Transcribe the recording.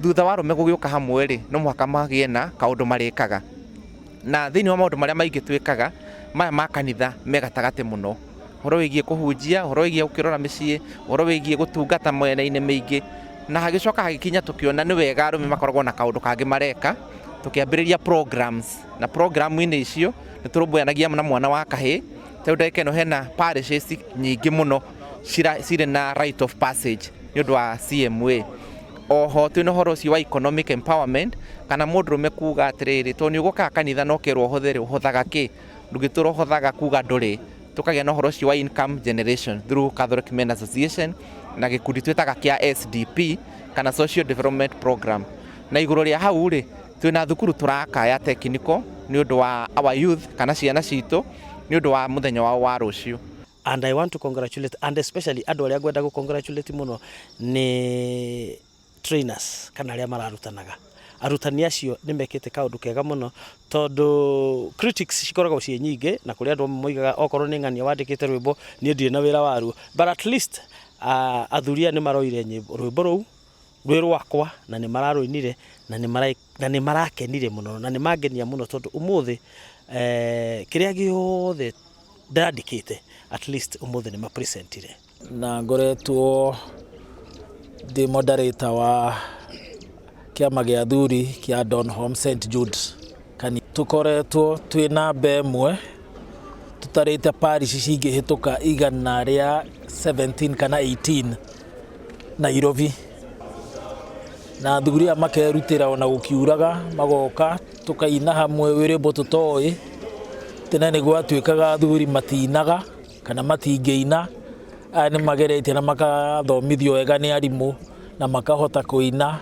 Thutha wa arũme gũgĩũka hamwe rĩ, no mũhaka magĩe na kaũndũ marĩkaga. Na thĩinĩ wa maũndũ marĩa maingĩ twĩkaga, maya ma kanitha me gatagatĩ mũno. Ũhoro wĩgiĩ kũhunjia, ũhoro wĩgiĩ gũkĩrora mĩciĩ, ũhoro wĩgiĩ gũtungata mwena-inĩ mĩingĩ. Na hagĩcoka hagĩkinya tũkĩona nĩ wega arũme makoragwo na kaũndũ kangĩ mareka, tũkĩambĩrĩria programs. Na program-inĩ icio nĩ tũrũmbũyanagia na mwana wa kahĩĩ, ta rĩu ndagĩka ĩno hena parishes nyingĩ mũno cirĩ na rite of passage nĩ ũndũ wa CMA. Oho twĩna ũhoro ũcio wa economic empowerment, kana mũndũrũme kuga atĩrĩrĩ, tondũ nĩ ũgũkaga kanitha na ũkerwo ũhothe rĩ, ũhothaga kĩ? Ndũngĩtũra ũhothaga kuga ndũrĩ. Tũkagĩa na ũhoro ũcio wa income generation through Catholic Men Association na gĩkundi twĩtaga kĩa SDP kana Social Development Program. Na igũrũ rĩa hau rĩ, twĩna thukuru tũraka ya technical nĩ ũndũ wa our youth kana ciana citũ nĩ ũndũ wa mũthenya wao wa rũciũ. And I want to congratulate, and especially andũ arĩa ngwenda gũ congratulate mũno nĩ trainers kana arĩa mararutanaga. Arutani acio nĩ mekĩte kaũndũ kega mũno tondũ critics cikoragwo ciĩ nyingĩ, na kũrĩ andũ amwe moigaga okorwo nĩ ng'ania wandĩkĩte rwĩmbo, niĩ ndirĩ na wĩra waruo, but at least athuri aya nĩ maroire rwĩmbo rũu rwĩ rwakwa na nĩ mararũinire na nĩ marakenire mũno na nĩ mangenia mũno tondũ ũmũthĩ kĩrĩa gĩothe ndandĩkĩte, at least ũmũthĩ nĩ mapresentire. Na ngoretwo ndĩ moderator wa kĩama gĩa athuri kĩa Donholm St Jude. Tũkoretwo twĩ namba ĩmwe tũtarĩte parish cingĩhĩtũka 117 kana 18 Nairobi, na athuri aya makerutĩra ona gũkiuraga, magoka tũkaina hamwe rwĩmbo tũtoĩ. Tene nĩ gwatuĩkaga athuri matinaga kana matingĩina. Aya nĩ mageretie na makathomithio wega nĩ arimũ na makahota kũina.